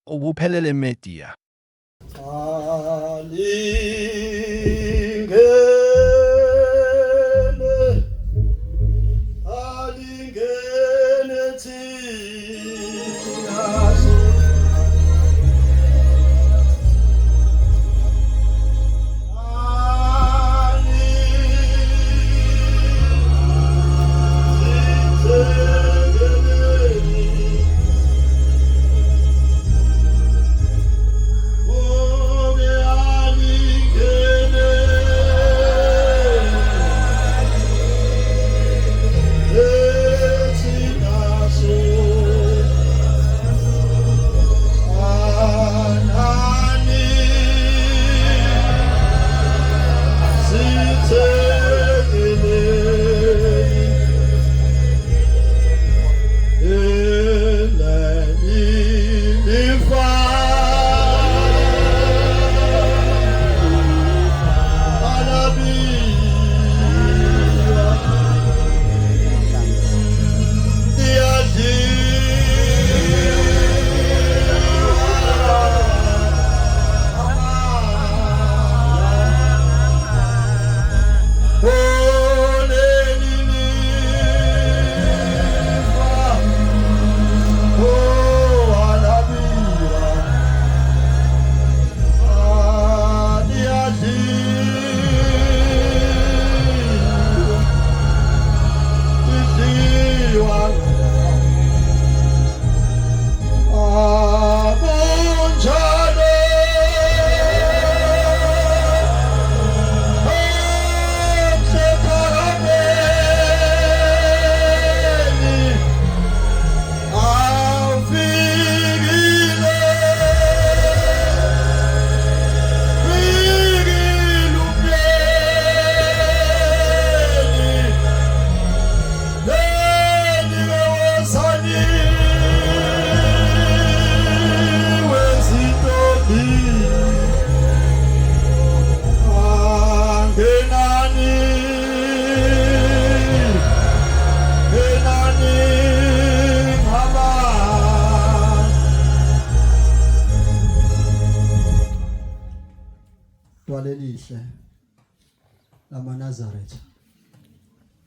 Ukuphelele Media. Alingene, alingene thina. Dwalelihle lamaNazaretha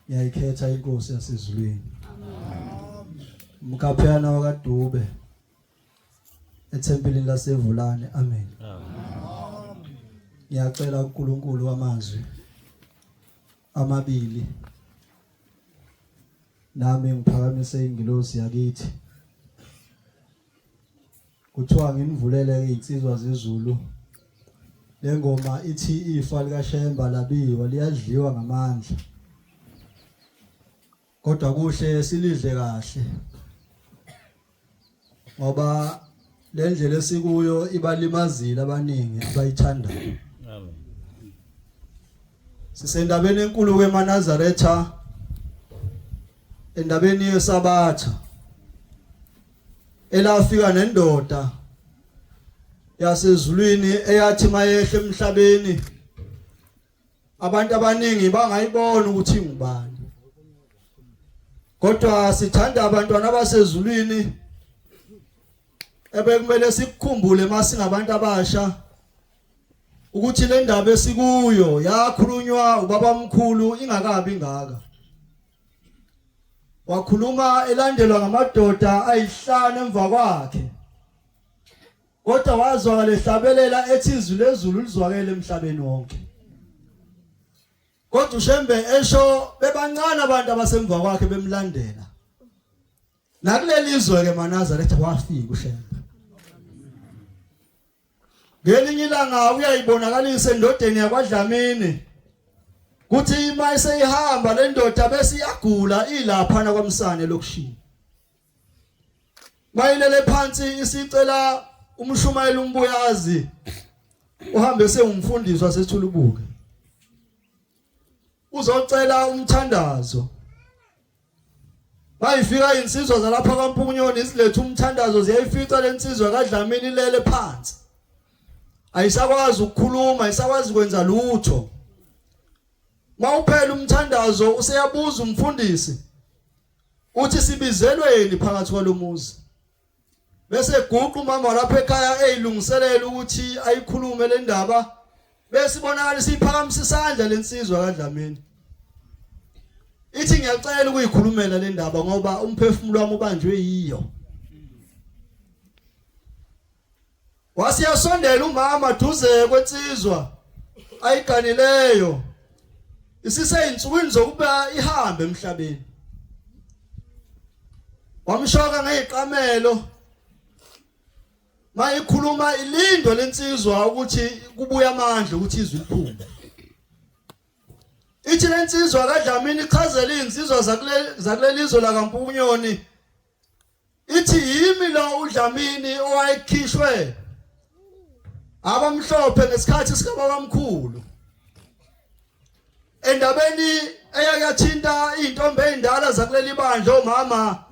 ngiyayikhetha inkosi yasezulwini. Mkapheyana wakaDube ethempelini laseVulane. Amen. Ngiyacela uNkulunkulu amazwi amabili nami ngiphakamise ingilosi yakithi. Kuthiwa nginivulele izinsizwa zezulu. Le ngoma ithi ifa likaShemba labiwa liyadliwa ngamandla. Kodwa kuhle silidle kahle. Ngoba le ndlela esikuyo ibalimazile abaningi abayithandayo. Amen. Sisendabeni enkulu kwemaNazaretha endabeni yeSabatha. Elafika nendoda yasezulwini eyathi mayehle emhlabeni abantu abaningi bangayibona ukuthi ngubani kodwa sithanda abantwana abasezulwini ebekumele sikukhumbule masingabantu abasha ukuthi le ndaba esikuyo yakhulunywa ubabamkhulu ingakabi ngaka. Wakhuluma elandelwa ngamadoda ayihlanu emva kwakhe. Kodwa wazwakala ehlabelela ethi izwi lezulu lizwakele emhlabeni wonke. Kodwa uShembe esho bebancane abantu abasemva kwakhe bemlandela. Nakuleli zwe ke maNazaretha wafika uShembe. Ngelinye ilanga uyayibonakalisa endodeni yakwaDlamini kuthi uma iseyihamba le ndoda bese iyagula ilaphana kwamsane lokushini. Bayilele phansi isicela umshumayeli umbuyazi uhambe sewumfundisi wasethulubuke. Uzocela umthandazo. Bayifika insizwa zalapha kwaMpukunyoni isiletha umthandazo ziyayifica lensizwa kaDlamini ilele phansi. Ayisakwazi ukukhuluma, ayisakwazi kwenza lutho. Mawuphela umthandazo useyabuza umfundisi uthi sibizelweni phakathi kwalomuzi. Bese guqa umama lapha ekhaya eyilungiselela ukuthi ayikhulume le ndaba bese ibonakala isiphakamisa isandla lensizwa kaDlamini. Ithi ngiyacela ukuyikhulumela le ndaba ngoba umphefumulo wami ubanjwe yiyo. Wasiyasondela umama duze kwensizwa ayiganileyo isiseyinsukwini zokuba ihambe emhlabeni. Wamshoka ngeziqamelo mayikhuluma ilindwe lensizwa ukuthi kubuya amandla ukuthi izwi liphume. Ithi lensizwa kaDlamini ichazela izinsizwa zakule zakulelizwe lakaMpukunyoni Ithi yimi lo uDlamini owayekhishwe abamhlophe ngesikhathi sikababamkhulu. Endabeni eyayathinta izintombi ezindala zakuleli bandla omama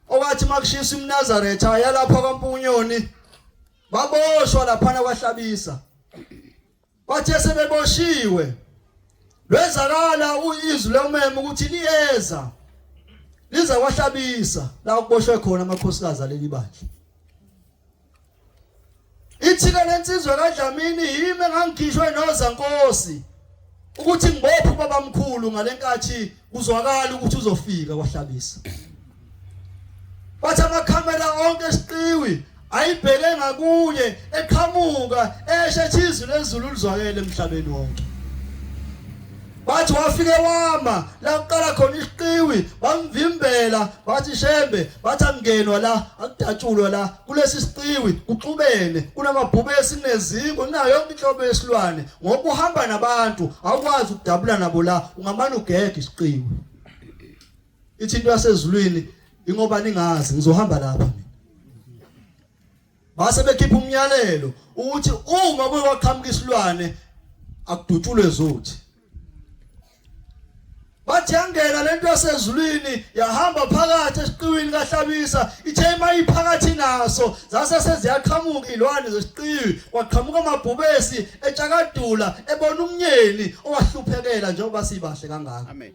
okwathi makushisa imNazaretha yalapha kwaMpunyoni baboshwa laphana kwaHlabisa. Bathe sebeboshiwe lwezakala izwi lomema ukuthi liyeza liza kwahlabisa la kuboshwe khona amakhosikazi aleli bandla. Ithi-ke lensizwa kaDlamini yimi engangikhishwe noZankosi ukuthi ngibophe ubabamkhulu ngalenkathi kuzwakala ukuthi uzofika kwahlabisa. Bathi amakhamera onke esiqiwi ayibheke ngakuye eqhamuka eshe izwi lezulu lizwakele emhlabeni wonke. Bathi wafike wama la kuqala khona isiqiwi bamvimbela bathi shembe bathi angenwa la akudatshulwa la kulesi siqiwi kuxubene kunamabhubesi kunezingwe kunayo yonke inhlobo yesilwane ngoba uhamba nabantu awukwazi ukudabula nabo la ungamane ugege isiqiwi. Ithi into yasezulwini ingoba ningazi ngizohamba lapha mina. Base bekhipha umyalelo ukuthi uma kuye kwaqhamuka isilwane akudutshulwe zothi. Bathi yangena lento yasezulwini yahamba phakathi esiqiwini kaHlabisa ithe mayiphakathi naso zase seziyaqhamuka ilwane zesiqiwi kwaqhamuka amabhubesi etshakadula ebona umnyeni owahluphekela njengoba sibahle kangaka. Amen.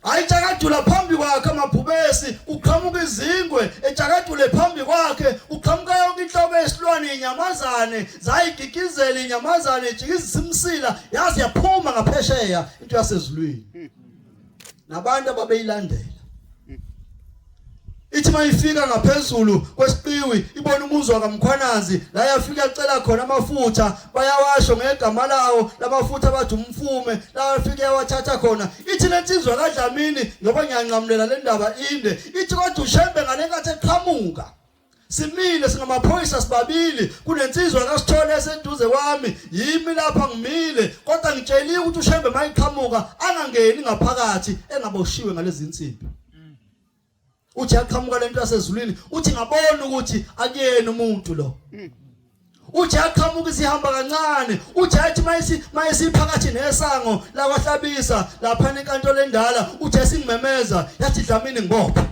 Ayitshakadula phambi kwakhe amabhubesi kuqhamuka izingwe etshakadule phambi kwakhe kuqhamuka yonke inhlobo yesilwane inyamazane zayigigizela inyamazane ijikizisa imsila yaze yaphuma ngaphesheya into yasezulwini nabantu ababeyilandela Ithi mayifika ngaphezulu kwesiqiwi ibona umuzi wakaMkhwanazi la yafika yacela khona amafutha bayawasho ngegama lawo lamafutha bathi umfume la yafika yawathatha khona ithi lensizwa kaDlamini ngoba ngiyanqamulela le ndaba inde ithi kodwa uShembe ngalenkathi eqhamuka simile singamaphoyisa sibabili kunensizwa kaSithole eseduze kwami yimi lapha ngimile kodwa ngitsheliwe ukuthi uShembe mayiqhamuka angangeni ngaphakathi engaboshiwe ngalezi nsimbi Uthi yaqhamuka lento yasezulwini uthi ngabona ukuthi akuyena umuntu lo. Uthi yaqhamuka isihamba kancane uthi yathi mayisi mayisiphakathi nesango lakwahlabisa lapha enkantolo endala uthi esingimemeza yathi Dlamini ngibophe.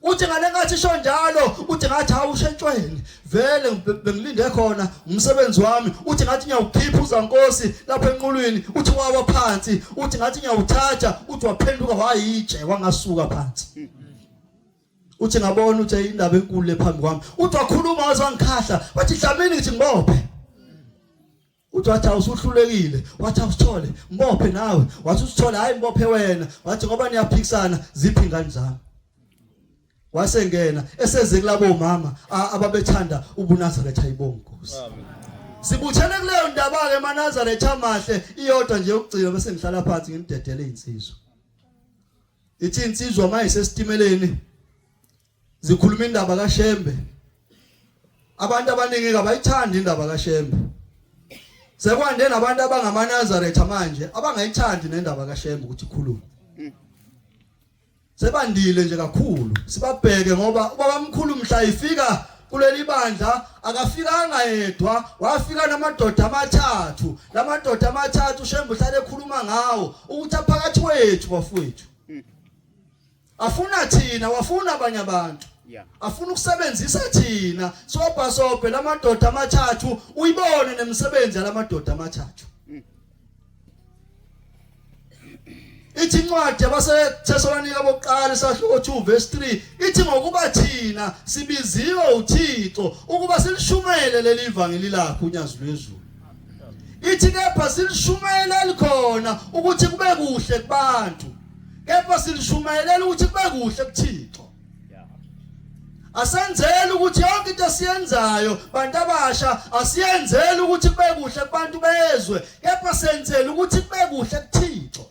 Uthi ngalenkathi isho njalo uthi ngathi awushentshweni vele bengilinde khona umsebenzi wami uthi ngathi ngiyawukhipha uzankosi lapha enqulwini uthi wawa phansi uthi ngathi ngiyawuthatha uthi waphenduka wayitshe wangasuka phansi uthi ngabona uthi indaba enkulu le phambi kwami uthi wakhuluma waze wangikhahla wathi Dlamini ngithi ngibophe uthi wathi awusuhlulekile wathi awusithole mbophe nawe wathi usithole hayi mbophe wena wathi ngoba niyaphikisana ziphi ingane zami wasengena eseze kulabo mama ababethanda ubuNazaretha ibonga Nkosi sibuthene kuleyo ndaba ke emaNazaretha amahle iyodwa nje yokugcina bese ngihlala phansi ngimdedele insizwa ithi insizwa mayisesitimeleni zikhuluma indaba kaShembe abantu abaningi abayithandi indaba kaShembe sekwande nabantu abangamaNazaretha manje abangayithandi nendaba kaShembe ukuthi ikhulume sebandile nje kakhulu sibabheke ngoba ubabamkhulu mhla ifika kuleli bandla akafikanga yedwa wafika namadoda amathathu lamadoda amathathu uShembe uhlale ekhuluma ngawo ukuthi aphakathi kwethu bafowethu afuna thina wafuna abanye abantu afuna ukusebenzisa thina sobhasobhe lamadoda amathathu uyibone nemisebenzi yalamadoda amathathu. Ithi incwadi yabaseThesalonika bokuqala isahluko 2 verse 3 ithi ngokuba thina sibiziwe uThixo ukuba silishumayele leli ivangeli lakhe unyazi lwezulu. Ithi kepha silishumayela likhona ukuthi kube kuhle kubantu. Kepha silishumayelela ukuthi kube kuhle kuThixo. Asenzeli ukuthi yonke into esiyenzayo bantu abasha asiyenzeli ukuthi kube kuhle kubantu bezwe kepha senzele ukuthi kube kuhle kuThixo.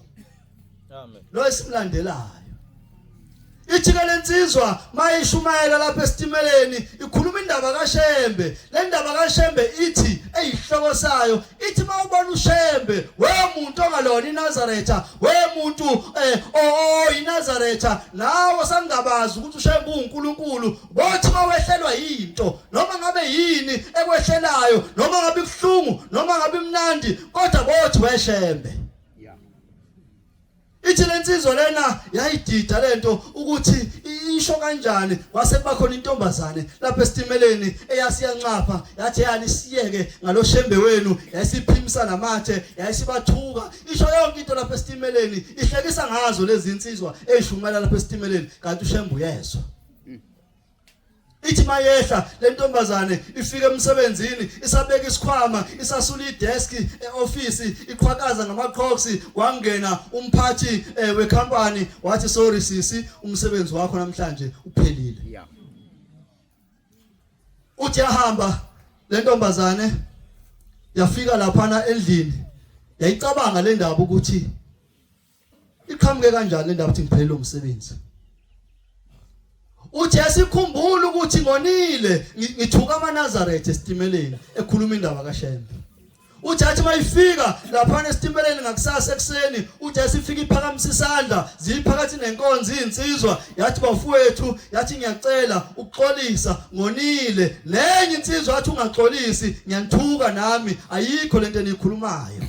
Amen. Lo esimlandelayo. Ithi ke lensizwa mayishumayela lapha esitimeleni ikhuluma indaba kaShembe. Le ndaba kaShembe ithi eyihloko sayo ithi mawubona uShembe we muntu ongalona iNazaretha we muntu eh o iNazaretha nawe sangabazi ukuthi uShembe uNkulunkulu bothi mawehlelwa yinto noma ngabe yini ekwehlelayo noma ngabe kuhlungu noma ngabe imnandi kodwa bothi weShembe. Ithi lensizwa lena yayidida lento ukuthi isho kanjani kwase kuba khona intombazane lapha esitimeleni eyasiyanxapha yathi yani siyeke ngaloshembe wenu yayisiphimisa namathe yayisibathuka isho yonke into lapha esitimeleni ihlekisa ngazo lezi insizwa ezishumela lapha esitimeleni kanti ushembe uyezwa. Ithi mayehla lentombazane ifika emsebenzini isabeka isikhwama isasula idesk eoffice iqhwakaza ngamaqhoks kwangena umphathi eh, wecompany wathi sorry sisi umsebenzi wakho namhlanje uphelile. Yeah. Uthi yahamba lentombazane yafika laphana endlini yayicabanga le ndaba ukuthi Iqhamuke kanjani le ndaba ukuthi ngiphelele umsebenzi? Uthi esikhumbula ukuthi ngonile ngithuka amaNazaretha esitimeleni ekhuluma indaba kaShembe. Uthi athi mayifika lapha esitimeleni ngakusasa ekuseni uthi asifika iphakamisa isandla ziphakathi nenkonzo izinsizwa yathi bafowethu yathi ngiyacela ukuxolisa ngonile nenye insizwa yathi ungaxolisi ngiyanthuka nami ayikho lento eniyikhulumayo.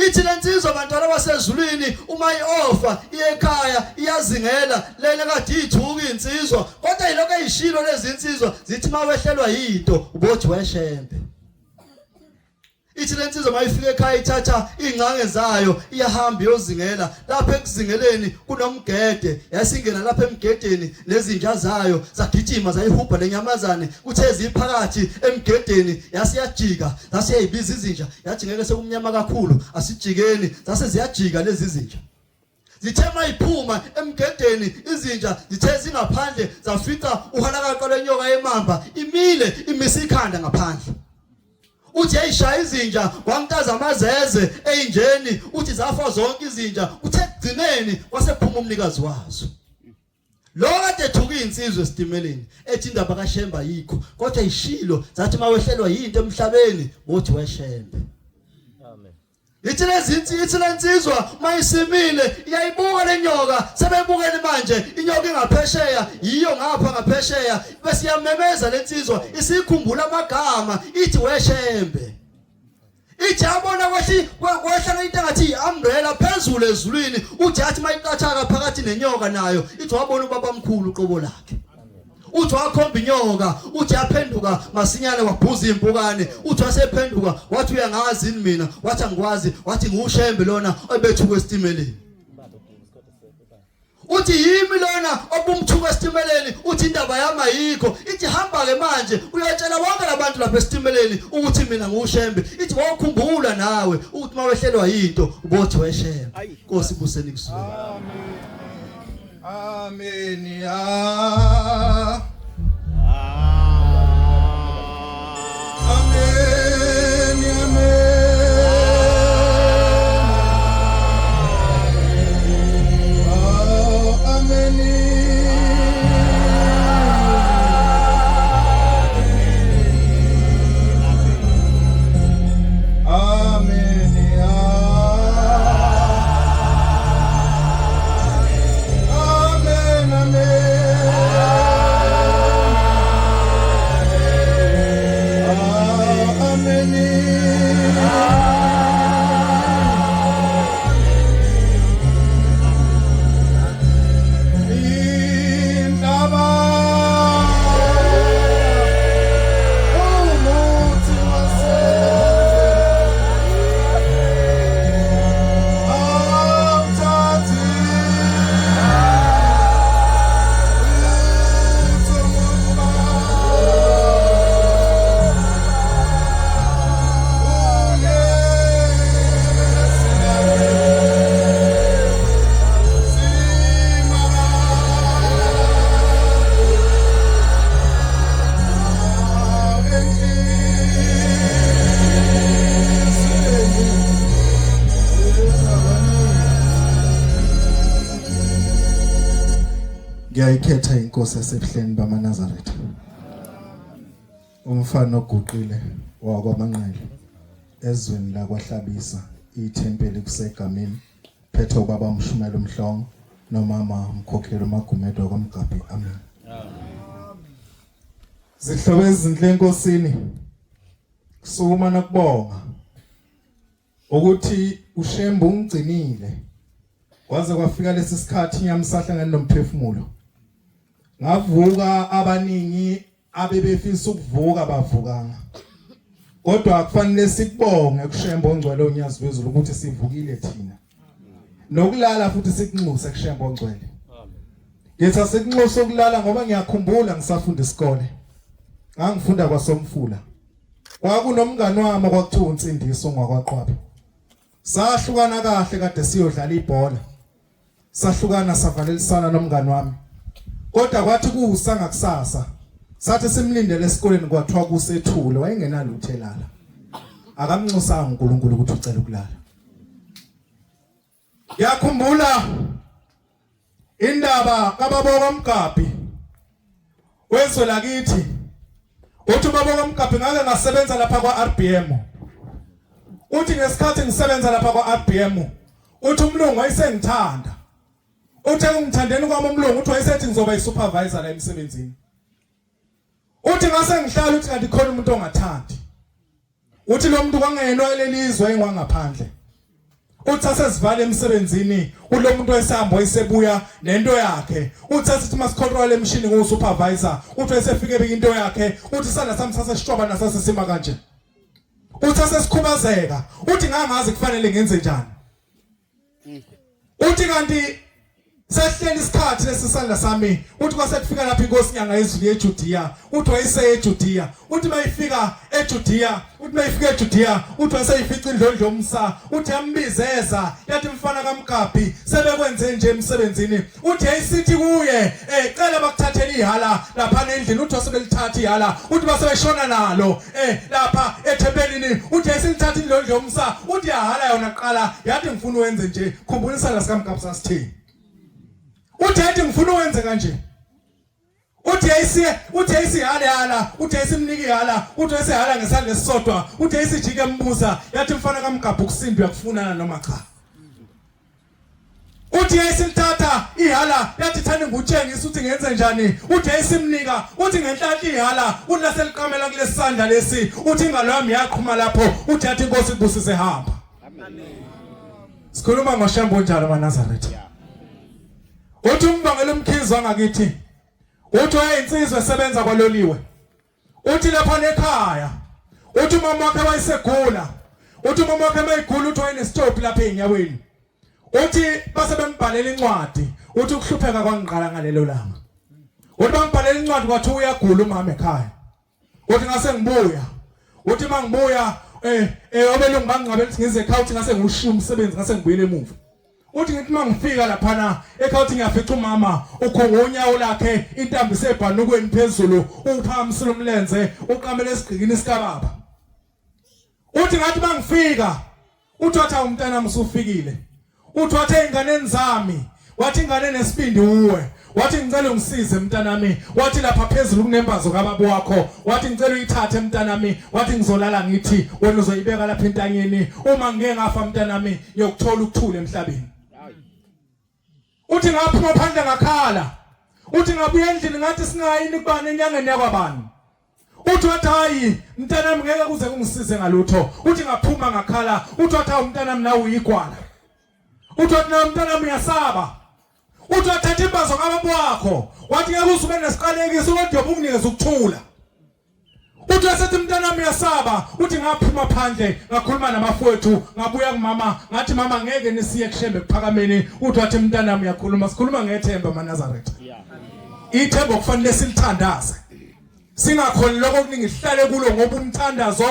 Ithi lensizwa bantwana basezulwini uma iofa iye ekhaya iyazingela lena kade ithuka insizwa kodwa yiloko eyishilo lezi insizwa zithi mawehlelwa yinto ubothi weshembe. Ithi lensizwa mayifika ekhaya ithatha ingcange zayo iyahamba iyozingela lapha ekuzingeleni kunomgede yasingena lapha emgedeni nezinja zayo zagijima zayihubha lenyamazane kuthe ziphakathi emgedeni yasiyajika zasiyayibiza izinja yathi ngeke sekumnyama kakhulu asijikeni zase ziyajika lezi zinja zithe mayiphuma emgedeni izinja zithe zingaphandle zafica uhalakaqa lwenyoka yemamba imile imise ikhanda ngaphandle uthi yayishaya izinja kwantaza amazeze eyinjeni uthi zafa zonke izinja uthe ekugcineni kwasephuma umnikazi wazo. Lo kade ethuka insizwa esitimeleni ethi indaba kaShemba yikho kodwa ishilo zathi mawehlelwa yinto emhlabeni bothi weshembe. Amen. Ithi lezinsi ithi lensizwa mayisimile iyayibuka lenyoka sebebukene manje inyoka ingaphesheya yiyo ngapha ngaphesheya bese iyamemeza lensizwa isikhumbula amagama ithi weshembe. Ithi yabona kwathi kwehla into engathi i-umbrella phezulu ezulwini uthi athi mayiqathaka phakathi nenyoka nayo ithi wabona ubaba mkhulu uqobo lakhe. Uthi wakhomba inyoka uthi yaphenduka masinyane wabhuza impukane uthi wasephenduka wathi uyangazi yini mina wathi angikwazi wathi ngushembe lona obethuka esitimeleni. Uthi yimi lona obumthuka esitimeleni uthi indaba yami ayikho ithi hamba ke manje uyotshela bonke labantu lapha esitimeleni ukuthi mina nguShembe ithi wawukhumbula nawe ukuthi mawehlelwa yinto ubothi weshembe Nkosi buseni kusuka. Amen. Amen. Ya. Amen. Amen. Oh, amen. Amen. Amen. Amen. Uyayikhetha inkosi yasebuhleni bamaNazaretha. Umfana oguqile wakwaManqele ezweni lakwaHlabisa ithempeli kusegameni phethe ubaba uMshumela uMhlongo nomama uMkhokheli uMagumede wakwaMgabhi. Amen. Zihlobo ezinhle enkosini sukuma nakubonga ukuthi uShembe ungigcinile kwaze kwafika lesi sikhathi inyama isahlangene nomphefumulo ngavuka abaningi abebefisa ukuvuka bavukanga kodwa kufanele sikubonge kuShembe ongcwele onyazi lwezulu ukuthi sivukile thina nokulala futhi sikunxuse kuShembe ongcwele ngithi asikunxuse ukulala ngoba ngiyakhumbula ngisafunda isikole ngangifunda kwasomfula Kwakunomngani wami okwakuthiwa uNsindiso ngwakwaqwapha. Sahlukana kahle kade siyodlala ibhola. Sahlukana savalelisana nomngani wami. Kodwa kwathi kusa ngakusasa sathi simlindele esikoleni kwathiwa kusethule wayengenalutho elala. Akamnxusanga uNkulunkulu ukuthi ucela ukulala. Ngiyakhumbula indaba kababa kwaMgabhi wezwe lakithi uthi ubaba kwaMgabhi ngake ngasebenza lapha kwa-RBM uthi ngesikhathi ngisebenza lapha kwa-RBM uthi umlungu wayesengithanda uthi ekungithandeni kwami umlungu uthi wayesethi ngizoba i-supervisor la emsebenzini uthi ngase ngihlala uthi kanti khona umuntu ongathandi Uthi lo muntu kwangenwa lelizwe engwangaphandle. Uthi asesivale emsebenzini ulo muntu wesihamba wayesebuya nento yakhe. Uthi asithi masicontrol emshini ngo supervisor uthi esefike ebika into yakhe uthi isandla sami sasesishwaba nasasisima kanje. Uthi asesikhubazeka uthi ngangazi kufanele ngenze njani. Uthi kanti sehleli isikhathi lesi sandla sami uthi kwase kufika lapha inkosi nyanga yezulu yeJudea uthi wayise eJudea uthi mayifika eJudea uthi mayifika eJudea uthi waseyifica indlondlo yomsa uthi yambizeza yathi mfana kaMgabhi sebekwenze nje emsebenzini uthi yayisithi kuye eh cela bakuthathele ihala lapha endlini uthi wasebelithatha ihala uthi basebeshona nalo eh lapha ethempelini uthi yayisilithatha indlondlo yomsa uthi yahala yona qala yathi ngifuna uwenze nje khumbula isandla sikamgabhi sasithini uthi yathi ngifuna uwenze kanje uthi yayisiye uthi yayisihala hala uthi yayisimnika ihala uthi yayisihala ngesandla esisodwa uthi yayisijike embuza yathi mfana kamgabhi ukusinda uyakufunana noma cha Uthi yayisilithatha ihala yathi thani ngutshengisa ukuthi ngenze njani uthi yayisimnika uthi ngenhlanhla ihala uthi laseliqamela kulesandla lesi uthi ingalo yami yaqhuma lapho uthi yathi inkosi ibusise hamba amen sikhuluma ngoshembe onjalo maNazaretha uthi umbangela umkhizi wangakithi uthi wayeyinsizwa esebenza kwaloliwe uthi lapha nekhaya uthi umama wakhe wayesegula uthi umama wakhe mayigula uthi wayenesitophi lapha ezinyaweni uthi base bembhalela incwadi uthi ukuhlupheka kwangiqala ngalelo langa uthi bambhalela incwadi kwathi uyagula umama ekhaya uthi ngase ngibuya uthi mangibuya eh eh obelungu bangingcwabela ukuthi ngize ekhaya uthi ngase ngiwushiya umsebenzi ngase ngibuyele emuva uthi ngithi mangifika laphana ekhaya uthi ngiyafica umama ukhunga unyawo lakhe intambo isebhanukweni phezulu uphakamisile umlenze uqamele esigqikini sikababa uthi ngathi mangifika uthi wathi umntanami usufikile uthi wathi einganeni zami wathi ingane nesibindi uwe wathi ngicela ungisize mntanami wathi lapha phezulu kunembazo kababa wakho wathi ngicela uyithathe mntanami wathi ngizolala ngithi wena uzoyibeka lapha entanyeni uma ngike ngafa mntanami ngiyokuthola ukuthula emhlabeni uthi ngaphuma phandle ngakhala uthi ngabuya endlini ngathi singayini kubani enyangeni yakwabani uthi wathi hayi mntanami ngeke kuze kungisize ngalutho uthi ngaphuma ngakhala uthi wathi hawu mntanami nawe uyigwala uthi wathi nawe mntanami uyasaba uthi wathatha imbazo kababa wakho wathi ngeke uze ube nesiqalekiso kodwa ukunginikeza ukuthula uthi wasethi mntanami uyasaba uthi ngaphuma phandle ngakhuluma nabafowethu ngabuya kumama ngathi mama ngeke nisiye kushembe kuphakameni uthi wathi mntanami uyakhuluma sikhuluma ngethemba maNazaretha ithemba kufanele silithandaze singakhoni lokho okuningi sihlale kulo ngoba umthandazo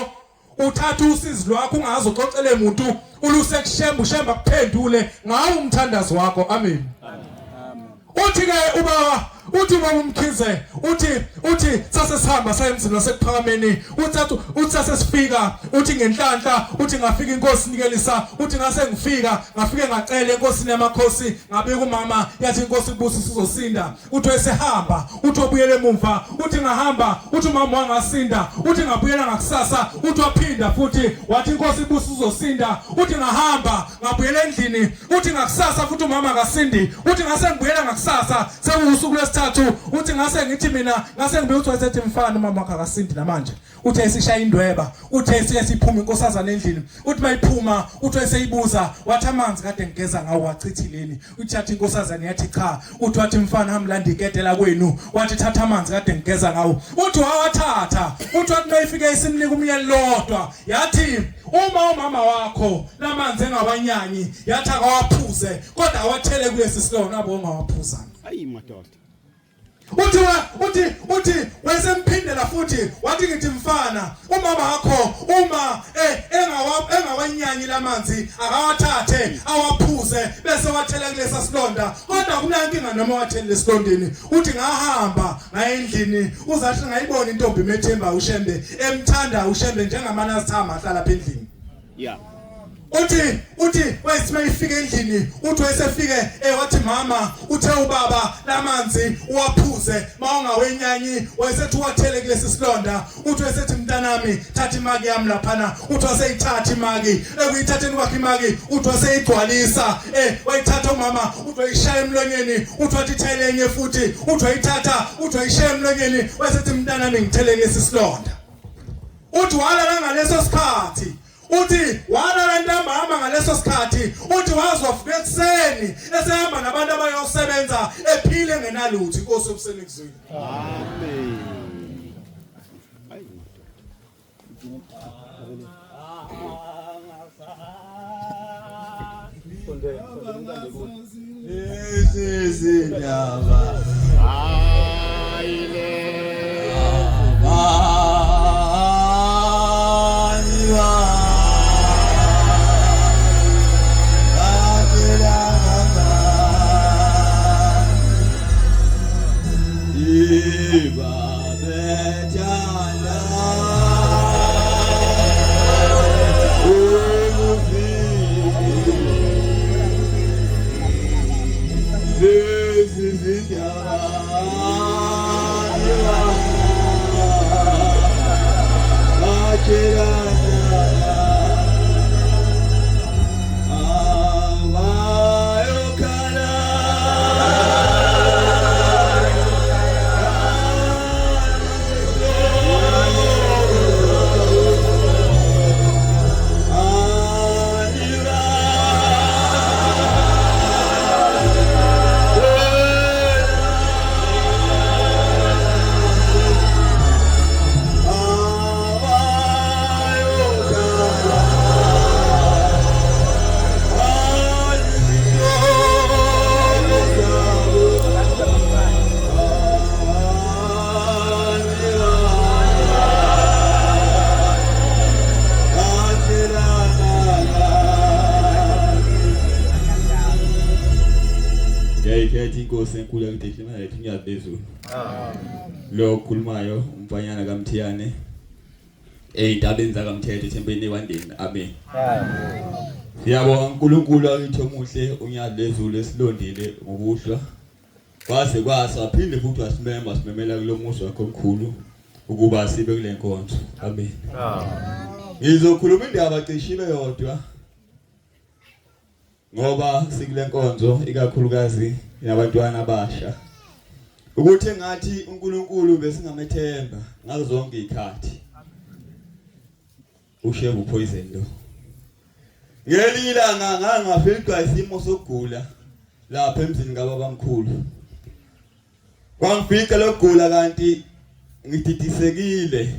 uthatha usizi lwakho ungaze uxoxele muntu uluse kushemba ushemba kuphendule ngawo umthandazo wakho amen uthi ke ubaba Uthi ubaba uMkhize uthi uthi sase sihamba saya emzini wasekuphakameni, uthi uthi sase sifika, uthi ngenhlanhla uthi ngafika inkosi nikelisa, uthi ngase ngifika ngafike ngacela enkosini yamakhosi, ngabika umama, yathi inkosi kubusisa uzosinda. Uthi wesehamba, uthi obuyele emuva, uthi ngahamba, uthi umama wangasinda, uthi ngabuyela ngakusasa, uthi waphinda futhi wathi inkosi ibusisa uzosinda, uthi ngahamba ngabuyela endlini, uthi ngakusasa futhi umama akasindi, uthi ngase ngibuyela ngakusasa sekuwusuku lwesithathu, uthi ngase ngithi mina ngase ngibuye, uthi wayesethi mfana umama wakhe akasindi namanje, uthi esishaya indweba, uthi esiphuma inkosazana endlini, uthi mayiphuma uthi eseyibuza wathi amanzi kade ngigeza ngawo wachithileni, uthi yathi inkosazana yathi cha, uthi wathi mfana hamlanda iketela kwenu, wathi thatha amanzi kade ngigeza ngawo, uthi wawathatha, uthi wathi mayifike isimnika umyeni lodwa, yathi uma umama wakho lamanzi engawanyanyi, yathi akawaphuze kodwa awathele kulesi silonda abo ongawaphuza. Ayi madoda. Uthi uthi uthi wayesemphindela futhi wathi ngithi mfana umama wakho uma engawa engawanyanyi lamanzi akawathathe awaphuze bese wathela kulesa silonda, kodwa kunankinga noma wathela lesilondeni. Uthi ngahamba ngaya endlini, uzathi ngayibona intombi methemba uShembe emthanda uShembe njengamanazithama ahlala lapha endlini. Yeah. Uthi uthi wayethi mayifika endlini, uthi wayesefike wathi mama uthe ubaba lamanzi uwaphuze mawungawenyanyi, wayesethi uwathele kulesi silonda. Uthi wayesethi mntanami thatha imaki yami laphana, uthi waseyithatha imaki, ekuyithatheni kwakhe imaki uthi waseyigcwalisa, wayithatha umama uthi wayishaya emlonyeni, uthi wathi thele enye futhi, uthi wayithatha uthi wayishaya emlonyeni, wayesethi mntanami ngithele lesi silonda. Uthi walala ngaleso sikhathi, uthi walala ntambama ngaleso sikhathi, uthi wazovuka ekuseni esehamba nabantu abayosebenza ephile ngenalutho. Inkosi yobusenikuzwile. Amen. Lezi zindaba Ngiyayikhetha inkosi enkulu yakithi imali inyazi lezulu. Lo okhulumayo umfanyana kaMthiyane ey'ntabeni zakaMthetho ethembeni ekwandeni. Amen. Siyabonga uNkulunkulu wakithi omuhle unyazi lezulu esilondile ngokuhlwa. Kwase kwasa waphinde futhi wasimema wasimemela kulo muzi wakho omkhulu ukuba sibe kule nkonzo. Amen. Ngizokhuluma indaba cishe yodwa ngoba sikule nkonzo ikakhulukazi nabantwana abasha, ukuthi engathi uNkulunkulu besingamethemba ngazo zonke izikhathi. Ushevu poison lo. Ngelinye ilanga ngangaficwa isimo sokugula lapha emzini kababamkhulu. Kwangifica lokugula kanti ngididisekile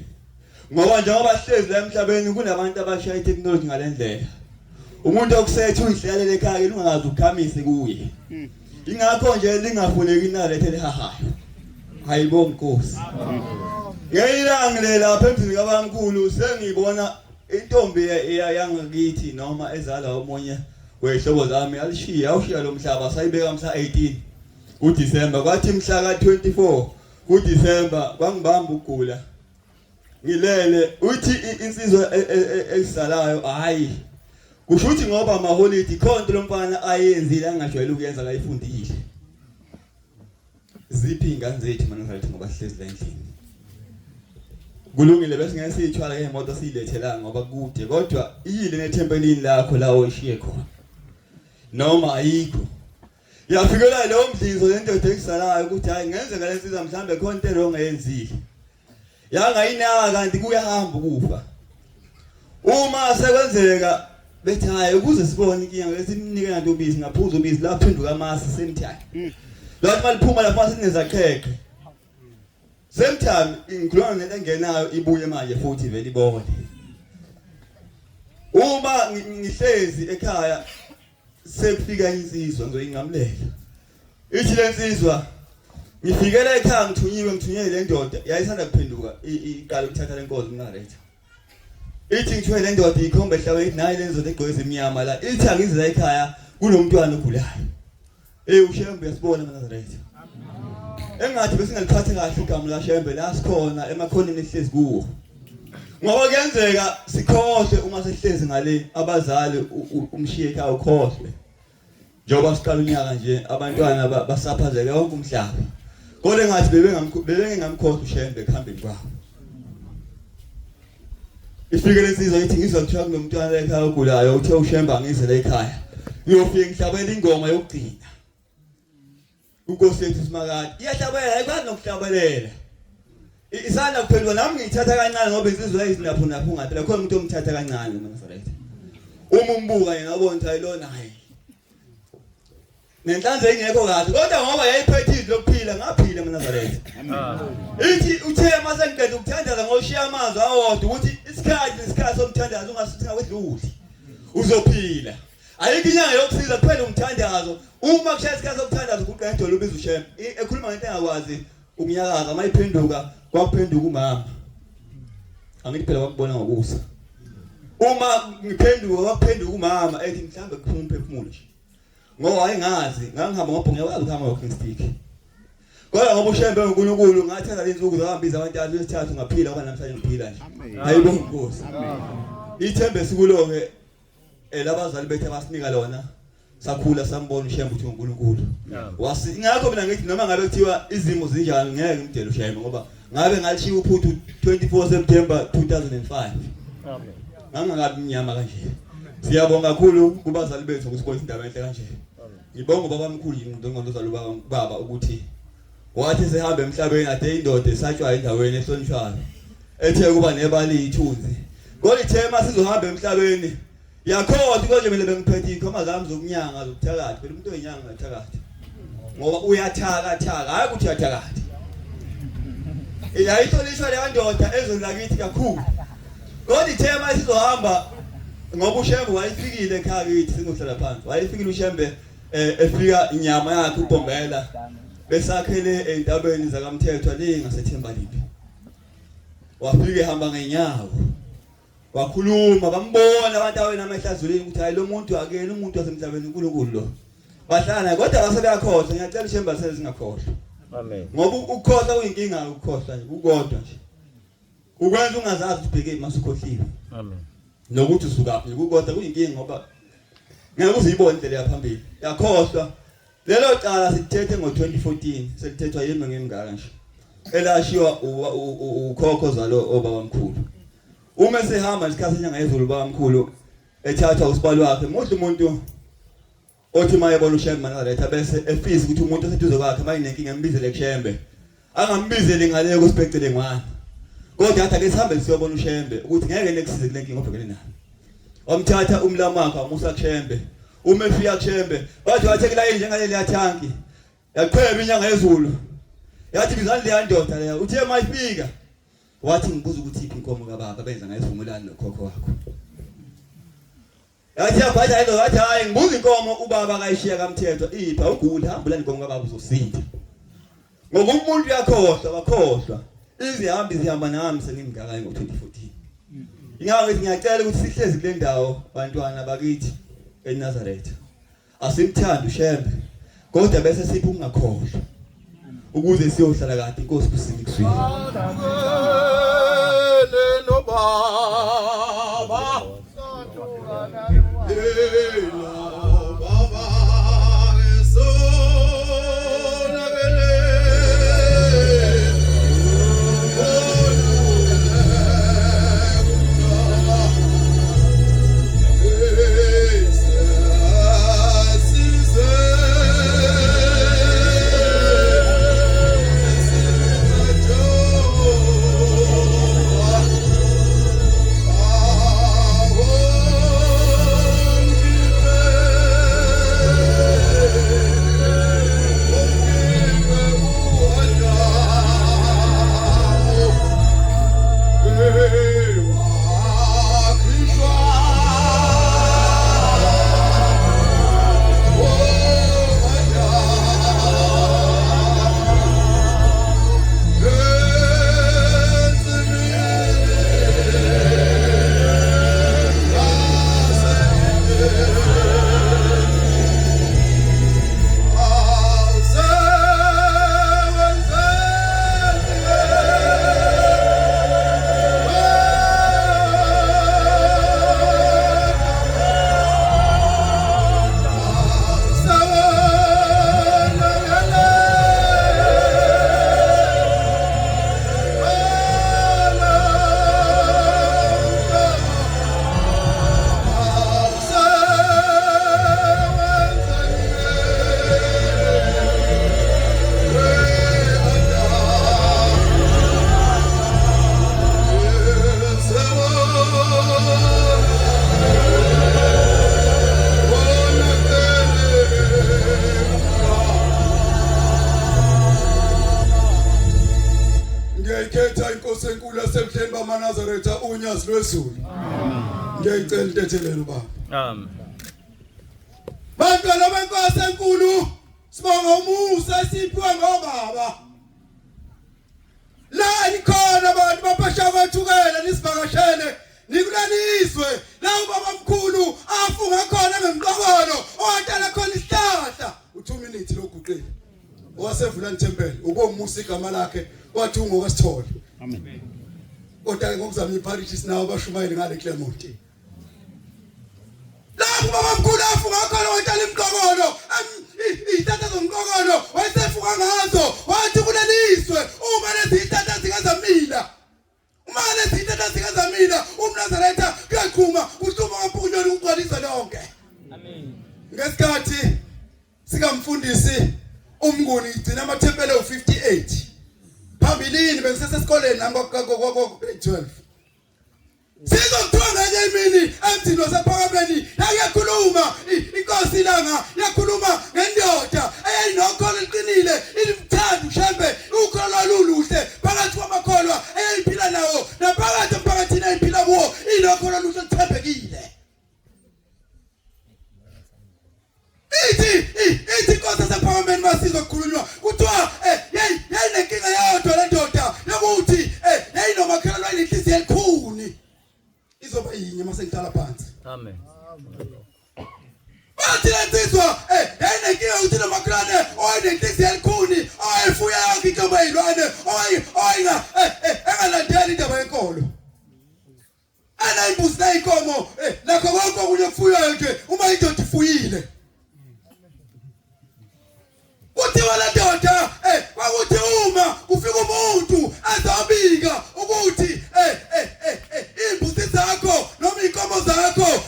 ngoba njengoba sihlezi la emhlabeni kunabantu abashaya i-technology ngalendlela. Umuntu okusethe uyihlalele ekhaya ungakaze ukhamise kuye. Ingakho nje lingafuneki inalethe lihahayo. Hayibo Nkosi. Ngeyilanga le lapha emzini kabamkhulu sengibona intombi yangakithi noma ezala omunye wehlobo zami alishiya awushiya lo mhlaba sayibeka mhla 18. kuDecember kwathi mhla ka24 kuDecember kwangibamba ukugula ngilele uthi insizwa e, e, e, esalayo hayi kusho ukuthi ngoba amaholidi khonto lomfana ayenzile angajwayele ukuyenza kayifundile ziphi ingane zethu mana zathi ngoba sihlezi la endlini kulungile bese ngeke siyithwala ngemoto siyilethe la ngoba kude kodwa iyile nethempelini lakho la oyishiye khona noma ayikho yafikela leyo mdlizo lendoda ekusalayo ukuthi hayi ngenze ngale nsizwa mhlambe khona into erong ayenzile yangayinaka kanti kuyahamba ukufa uma sekwenzeka bethi hayi ukuze sibone inkinga bese simnike nanto ubisi ngaphuza ubisi laphenduka amasi same time mm. lathi maliphuma lapha sinezaqheqhe same time ngikhuluma ngento engenayo ibuye manje futhi vele ibone uma ngihlezi ekhaya sekufika insizwa ngizoyinqamulela ithi lensizwa ngifikela ekhaya ngithunyiwe ngithunyelwe le ndoda yayisanda kuphenduka iqala ukuthatha lenkozo umnaretha ithi ngithiwe le ndoda ikhomba ehlaba ithi nayi le ndoda egqoke ezimnyama la ithi angize la ekhaya kunomntwana ogulayo eh uShembe uyasibona manazaretha engathi besingaliphatha kahle igama laShembe la sikhona emakhoneni esihlezi kuwo ngoba kuyenzeka sikhohle uma sesihlezi ngale abazali umshiye ekhaya ukhohlwe njengoba siqala unyaka nje abantwana basaphazeke wonke umhlaba kodwa engathi bebengengamkhohlwa uShembe ekuhambeni kwabo ifike lensizwa ithi ngizwa kuthiwa kunomntwana ekhaya ogulayo uthe uShembe angizele ekhaya ngiyofike ngihlabela ingoma yokugcina Inkosi yethu simakade iyahlabelela ayikwazi nokuhlabelela isanda kuphenduka nami ngiyithatha kancane ngoba insizwa yayizinapho napho ngaphela khona umuntu omthatha kancane uMnazaretha uma umbuka yena ubona ukuthi ayilona hayi nenhlanzi ingekho kahle kodwa ngoba yayiphethe izwi lokuphila ngaphila eMnazaretha ithi uthe mase ngiqeda ukuthandaza ngoshiya amazwi awodwa ukuthi isikhathi nesikhathi somthandazo ungasithi ngawedluli uzophila Ayikho inyanga yokusiza kuphela umthandazo. Uma kushaya isikhathi sokuthandaza uguqa ngedolo ubiza uShembe. Ekhuluma ngento engakwazi ukunyakaza mayiphenduka kwakuphenduka umama. Angithi phela wakubona ngokusa. Uma ngiphenduka kwakuphenduka umama ethi mhlambe kuphuma umphefumulo nje. Ngoba wayengazi ngangihamba ngobhongo ngiyakwazi ukuhamba walking stick. Kodwa ngoba uShembe uNkulunkulu ngathatha lezinsuku zahambiza abantu lesithathu ngaphila ngoba namhlanje ngiphila nje. Ayibonga inkosi. Ithembe sikulo ke elabazali bethu abasinika lona sakhula sambona uShembe ukuthi uNkulunkulu wasi ingakho mina ngithi noma ngabe kuthiwa izimo zinjani ngeke ngimdele uShembe ngoba ngabe ngalishiya uphuthu 24 September 2005 amen ngangakabi mnyama kanje siyabonga kakhulu kubazali bethu ukusibonisa indaba enhle kanje ngibonga ubaba omkhulu ngqondo zalo baba ukuthi wathi sehamba emhlabeni ade indoda esatshwa endaweni ehlonishwayo ethe kuba nebali ithunzi kodwa ithe masizohamba emhlabeni yakhohlwa konje mina bengiphethe ikhoma zami zokunyanga zokuthakatha phela umuntu oyinyanga ngathakatha ngoba uyathakathaka hayi ukuthi uyathakatha yayihlonishwa leya ndoda ezweni lakithi kakhulu kodwa ithe masizohamba ngoba uShembe wayefikile ekhaya kithi singohlala phansi wayefikile uShembe eh, efika inyama yakhe ubhombela besakhele entabeni zakamthethwa le ngasethemba liphi wafika ehamba ngenyawo wakhuluma bambona abantu awena amehla azulini ukuthi hayi lo muntu akuyena umuntu wasemhlabeni uNkulunkulu lo bahlala naye kodwa base beyakhohlwa ngiyacela ushemba sezingakhohlwa amen ngoba ukukhohlwa kuyinkinga ukukhohlwa nje kukodwa nje ukwenza ungazazi ukuthi ubheke masukhohliwe amen nokuthi usukaphi kukodwa kuyinkinga ngoba ngeke uzuyibone indlela yaphambili yakhohlwa lelo cala silithethe ngo-2014 selithethwa yimi ngimngaka nje elashiywa ukhokho zalo obabamkhulu uma esehamba isikhathi senyanga yezulu babamkhulu ethathwa usibalo wakhe muhle umuntu othi uma ebona uShembe Manazaretha bese efisa ukuthi umuntu oseduze kwakhe uma enenkinga embizele kuShembe angambizeli ngale kusibhecele ngwane kodwa athi ake sihambe siyobona uShembe ukuthi ngeke nekusize kule nkinga obhekene nayo wamthatha umlamu wakhe wamusa kuShembe uma efika kuShembe bathi wathe kulayini njengaleli yathanki yaqhweba inyanga yezulu yathi bizani leya ndoda leya uthe uma ifika wathi ngibuza ukuthi iphi inkomo kababa benza ngayivumelani nokhokho wakho Yathi yabhadla into yathi hayi ngibuza inkomo ubaba akayishiya kamthetho ipha ugula hamba ulanda inkomo kababa uzosinda. Ngoba umuntu uyakhohlwa wakhohlwa. Izihambi zihamba nami sengimngaka ngo-2014. Ingakho ngithi ngiyacela ukuthi sihlezi kule ndawo bantwana bakithi eNazaretha. Asimthandi uShembe. Kodwa bese sipha ukungakhohlwa ukuze siyohlala kade inkosi busike kuswile. Nobaba Ngiyayikhetha inkosi enkulu yasemhleni bamaNazaretha uNyazi lwezulu. Ngiyayicela intethelelo baba. Amen. Bantwana benkosi enkulu sibonga umusa esiphiwe ngobaba. La nikhona abantu baphesha kwathukela nisivakashele nikuleli izwe la ubaba mkhulu afunga khona ngemqokolo owatala khona isihlahla u2 minutes loguqile owasevulani temple ukomusa igama lakhe wathi ungokasithole. Amen. Kodwa ke ngokuzama iparish sinawo abashumayeli ngale Clermont. Lapho baba mkhulu afunga khona watala imqokolo, izihlahla zomqokolo wayesefunga ngazo, wathi kulelizwe uma lezi zihlahla zingazamila, uma lezi zihlahla zingazamila umNazaretha kuyaqhuma kuhluma kampukunyoni kugcwalisa lonke. Amen. Ngesikhathi sikamfundisi uMnguni igcina amathempeli ewu58. Phambilini bengisesesikoleni nami kwa grade 12. Sizokuthiwa ngenye imini emzini wasephakameni yakukhuluma inkosi ilanga yakhuluma ngendoda eyayinokholo eliqinile ilimthanda uShembe ukholo loluhle phakathi kwamakholwa eyayiphila nawo naphakathi emphakathini eyayiphila kuwo inokholo oluhle oluthembekile. Ithi inkosi yasephakameni masizwa kukhulunywa kuthiwa yayinenkinga yodwa le ndoda yokuthi yayinomakhelwane wayinenhliziyo elikhuni. Izoba yinye mase ngihlala phansi. Amen. Bathi le nsizwa yayinenkinga ukuthi nomakhelwane owayenenhliziyo elikhuni owayefuya yonke inhlobo yey'lwane engalandeli indaba yenkolo. Anayimbuzi nayinkomo nakho konke okunye okufuywayo nje uma indoda ifuyile. Kuthiwa le ndoda kwakuthi uma kufika umuntu azobika ukuthi imbuzi zakho noma inkomo zakho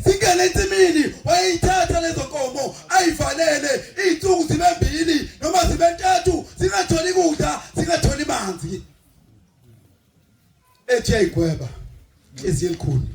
zingene ensimini, wayeyithatha lezo nkomo ayivalele iy'nsuku zibe mbili noma zibe ntathu zingatholi kudla zingatholi manzi. Ethi yayigweba inhliziyo elikhulu.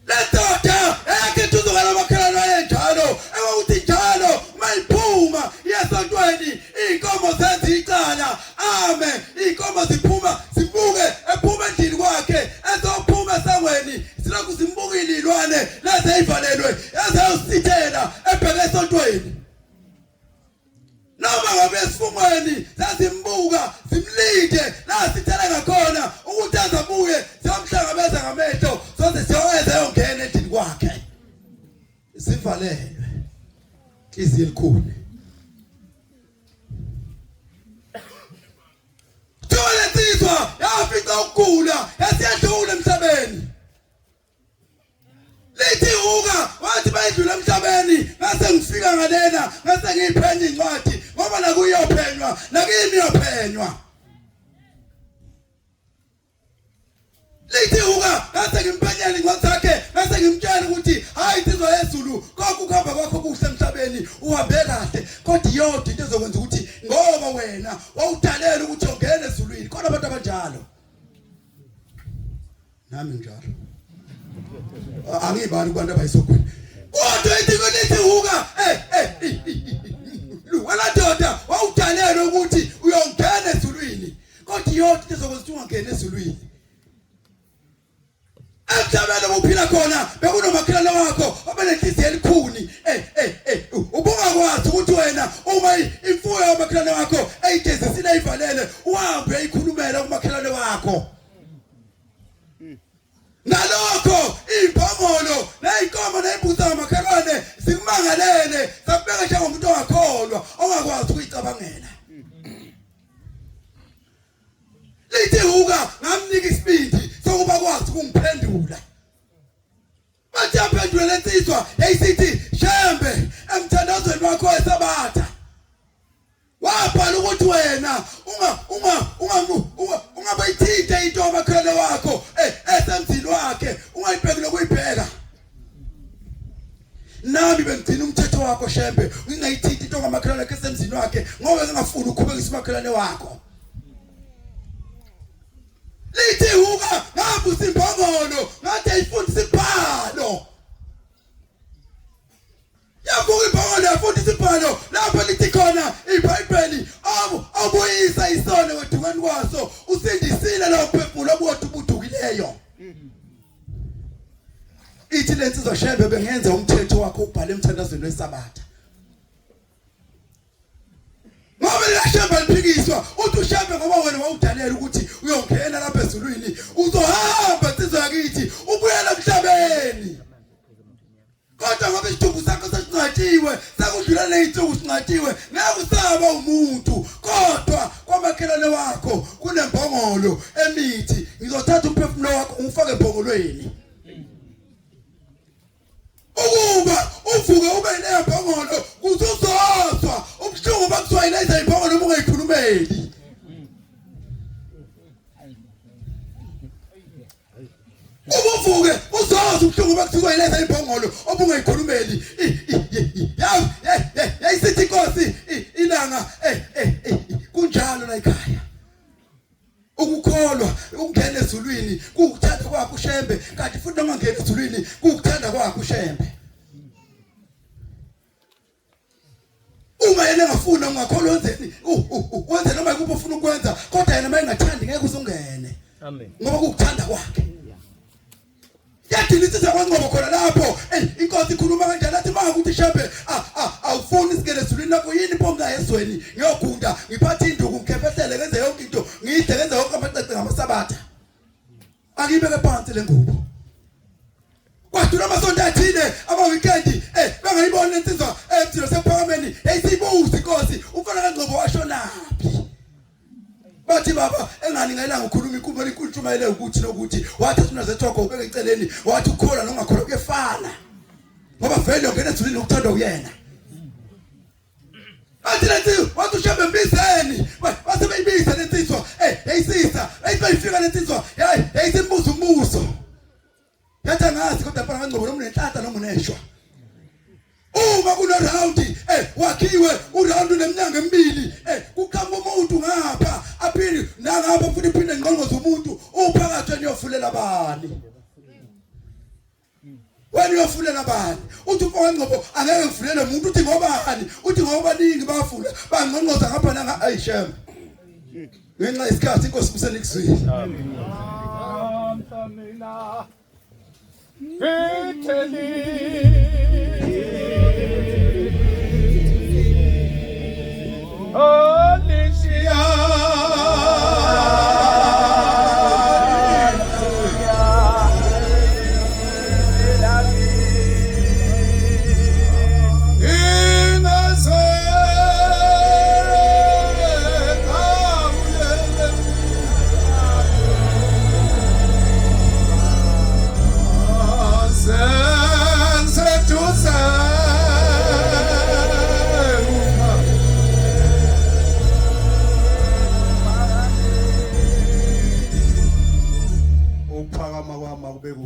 Le ndoda eyakhethuzuka lamakhelwane wayenjalo ewukuthi njalo uma iphuma iyasontweni iy'nkomo zenza icala ame iy'nkomo ziphuma zibuke ephuma endlini kwakhe ezophuma esangweni silokhu zimbukile iy'lwane lezi eyivalelwe ezeyosithela ebheke esontweni. Noma ngabe esifungweni zazimbuka zimlinde la sithela ngakhona ukuthi azabuye siyomhlangabeza ngamehlo soze siyoweza yongena endlini kwakhe sivalelwe. Yafica ukugula yasiyadlula emhlabeni. Lithi uka wathi bayidlula emhlabeni ngase ngifika ngalena ngase ngiyiphenya incwadi ngoba nakuyophenywa nakimi yophenywa. Lithi uka ngase ngimphenyela incwadi zakhe ngase ngimtshela ukuthi hayi insizwa yezulu konke ukuhamba kwakho kuhle emhlabeni uhambe kahle kodwa iyodwa into ezokwenza ukuthi ngoba wena wawudalela ukuthi ungene ezulwini khona abantu abanjalo. Nami njalo angibali kubantu abayisogwini kodwa ithi lithi huka eh eh wena ndoda wawudalelwe ukuthi uyongena ezulwini kodwa iyodwa into ezokwenza ukuthi ungangeni ezulwini emhlabeni obuphila khona bekunomakhelwane wakho obenenhliziyo elikhuni eh eh eh ubungakwazi ukuthi wena uma imfuyo yomakhelwane wakho eyijezisile ayivalele uhambe uyayikhulumela kumakhelwane wakho. Ngalokho izimbongolo nezinkomo nezimbuzi zamakhelwane zikumangalele sakubeka njengomuntu ongakholwa ongakwazi ukuyicabangela. Lithi huka ngamnika isibindi sokuba kwazi ukungiphendula. Bathi yaphendula lensizwa yayisithi Shembe emthandazweni wakho wesabatha wabhala ukuthi wena unga unga unga ungabayithinte into amakhelwane wakho eh, esemzini wakhe ungayibheki lokuyibheka nami bengigcina umthetho wakho Shembe ngingayithinti into ngamakhelwane wakhe esemzini wakhe ngoba ngingafuni ukukhubekisa umakhelwane wakho. Lithi huka ngabusa imbongolo ngathi ayifundisa ibhalo. Yavuka imbongolo yafundisa ibhalo lapho lithi khona iBhayibheli obuyisa isono wedukweni kwaso usindisile lowo mphefumulo obuwothi ubudukileyo. Ithi lensizwa Shembe bengenza umthetho wakho ubhale emthandazweni weSabatha. Ngoba liyashemba liphikiswa uthi ushembe ngoba wena wawudalela ukuthi uyongena lapha ezulwini uzohamba insizwa yakithi ubuyele emhlabeni kodwa ngoba isidumbu sakho sesingcwatshiwe sekudlula ney'nsuku singcwatshiwe ngeke usaba umuntu kodwa kwamakhelwane wakho kunembongolo emithi ngizothatha umphefumulo wakho ngiwufake embongolweni ukuba uvuke ube nembongolo kuze uzozwa ubuhlungu bakuthiwa yileza imbongolo uma ungayikhulumeli. Ubuvuke uzozwa ubuhlungu bakuthiwa yileza imbongolo obungayikhulumeli. Yayisithi inkosi ilanga eh, eh, eh, kunjalo la ekhaya. Ukukholwa ukungena ezulwini kuwukuthanda kwakho uShembe kanti futhi noma ngena ezulwini kuwukuthanda kwakho uShembe. Uma yena engafuni ungakholwa wenzeni wenze noma ikuphi ofuna ukwenza kodwa yena uma engathandi ngeke uzungene. Amen. Ngoba kuwukuthanda kwakhe. Yadina insizwa kwaNgcobo khona lapho. Ey inkosi ikhuluma kanjani athi manga ukuthi Shembe awufuni singene ezulwini lakho yini pho ngiya ezweni ngiyogunda ngiphathe induku ngikhefehlele ngenze yonke into ngidle ngenze yonke amacece ngamasabatha. Akibeke phansi le ngubo. Kwadlula amasonto athile ama weekend eh bengayibona lensizwa emthini sephakameni yayisibuza inkosi umfana kaNgcobo washonaphi. Bathi baba engani ngelanga ukhuluma inkulumo elinkulumele ukuthi nokuthi wathi unazethu wakho ubeke eceleni wathi ukholwa nongakholwa kuyefana ngoba vele ungena ezulwini ukuthandwa uyena. Bathi lethi wathi ushembe mbizeni base beyibiza lensizwa eh yayisisa yayithi lensizwa yayi yayisimbuza umbuzo Yathi angazi kodwa mfana kaNgcobo noma unenhlanhla noma uneshwa. Uma kuno round eh wakhiwe u round neminyango emibili eh kuqhamuka umuntu ngapha aphinde nangapha futhi iphinde ngqongqoze umuntu uphakathi wena uyofulela bani. Wena uyofulela bani? Uthi umfo kaNgcobo angeke ngifulele umuntu uthi ngobani? Uthi ngoba baningi bafula bangqongqoza ngapha nanga ayishem. Ngenxa yesikhathi inkosi kusenikuzwile. Amen.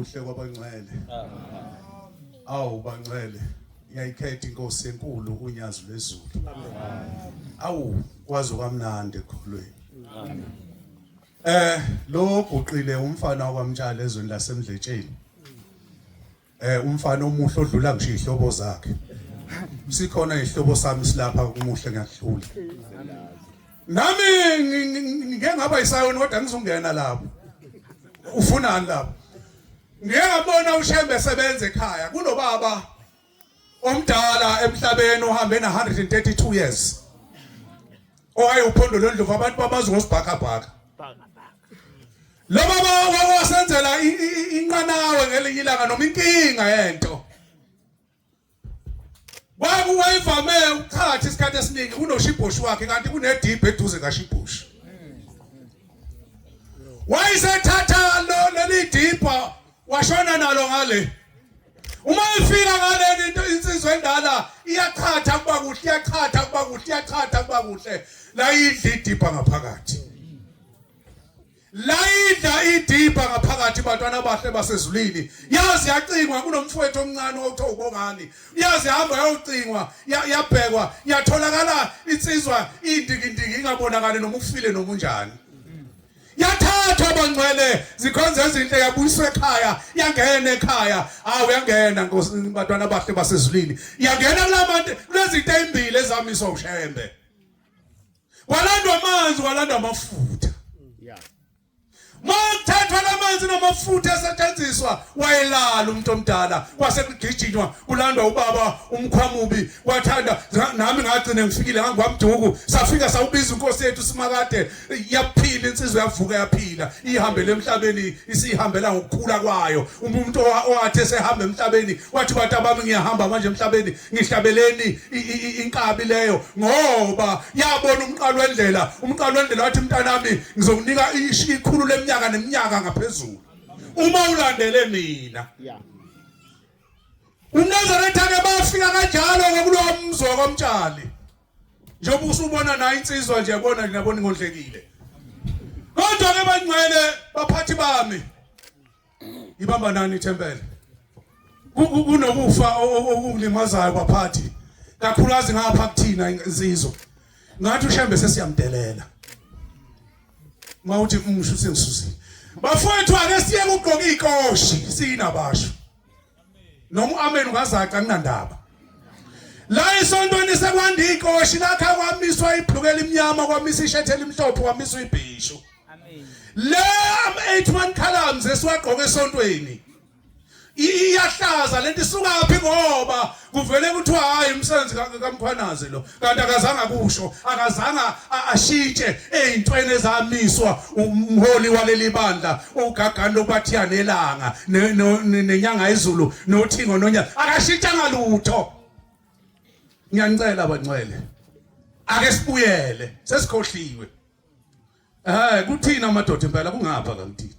Kuhle kwabangcwele. Awu bangcwele, ngiyayikhetha inkosi enkulu unyazi lwezulu. Awu kwaze kwamnandi ekholweni. Eh lo guqile umfana wakwamtshali ezweni lasemdletsheni. Eh umfana omuhle odlula ngisho ihlobo zakhe. Sikhona ihlobo sami silapha kumuhle ngiyadlula. Nami ngike ngaba isayoni kodwa ngizongena lapho. Ufunani lapho? Ngike ngabona uShembe esebenza ekhaya kunobaba omdala emhlabeni ohambe na 132 years. Owayewuphondo lwendlovu abantu babazi ngosibhakabhaka. Lo baba wawasenzela inqanawe ngelinye ilanga noma inkinga yento. Wayevame ukuchatha isikhathi esiningi kunoshibhoshi wakhe kanti kunedibha eduze kashibhoshi. Wayesethatha lo leli dibha washona nalo ngale. Uma ifika ngale into insizwa endala iyachatha kuba kuhle iyachatha kuba kuhle iyachatha kuba kuhle la idla idibha ngaphakathi. Layidla idibha ngaphakathi bantwana abahle basezulwini. Yazi yacingwa kunomfowethu omncane owuthiwa uBongani. Yazi hamba yawucingwa yabhekwa yatholakala insizwa indikindiki ingabonakali noma ufile noma unjani. Yathathwa bangcwele zikhonze ezinhle yabuyiswa ekhaya yangena ekhaya awu yangena nkosi bantwana abahle basezulwini yangena kulabantu kulezinto ezimbili ezamiswa uShembe. Kwalandwa amanzi kwalandwa amafutha. Yeah. Makuthathwa lamanzi namafutha esetshenziswa wayelala umuntu omdala kwase kugijinywa kulandwa ubaba umkhwamubi wathanda nami ngagcina ngifikile ngangwamduku safika sawubiza inkosi yethu simakade yaphila insizwa yavuka yaphila ihambele emhlabeni isihambela ngokukhula kwayo umuntu owathi esehamba emhlabeni wathi bantu abami ngiyahamba manje emhlabeni ngihlabeleni inkabi leyo ngoba yabona umqalo wendlela umqalo wendlela wathi mntanami ngizokunika ikhulu leminyaka neminyaka ngaphezulu uma ulandele mina uMnazaretha ke bafika kanjalo ngokulowo mzwa kwamtshali njengoba usubona nayo insizwa nje yabona nje nabona ingondlekile kodwa ke bangcwele baphathi bami ibamba nani ithempeli kunokufa okulimazayo baphathi kakhulukazi ngapha kuthina insizwa ngathi ushembe sesiyamdelela mawuthi umsho sengisusile bafowethu ake siye ukugqoka ikoshi sinabasho noma uamen ungazaca kunandaba la esontweni sekwanda ikoshi lakha kwamiswa ibhluke elimnyama kwamiswa ishethe elimhlophe kwamiswa ibhishu le am 81 columns esiwagqoka esontweni iyahlaza lento isukaphi ngoba kuvele kuthiwa hayi umsebenzi kaMkhwanazi lo kanti akazange akusho akazange ashintshe ezintweni ezamiswa umholi waleli bandla ugagani lokubathiya nelanga nenyanga izulu nothingo nonya akashintshanga lutho ngiyanicela bangcwele ake sibuyele sesikhohliwe Eh kuthina amadoda impela kungapha kanti.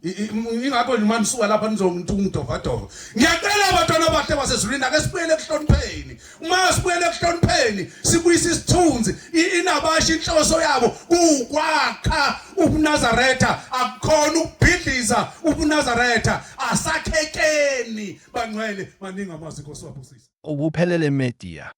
Ingakho nje uma nisuka lapha nizongidovadova. Ngiyacela abantwana abahle basezulwini ake sibuyele ekuhlonipheni. Uma sibuyele ekuhlonipheni sibuyise isithunzi inabasho inhloso yabo kukwakha ubuNazaretha akukhona ukubhidliza ubuNazaretha asakhekeni bangcwele maningi amazwi Nkosi wabusise. Ukuphelele Media.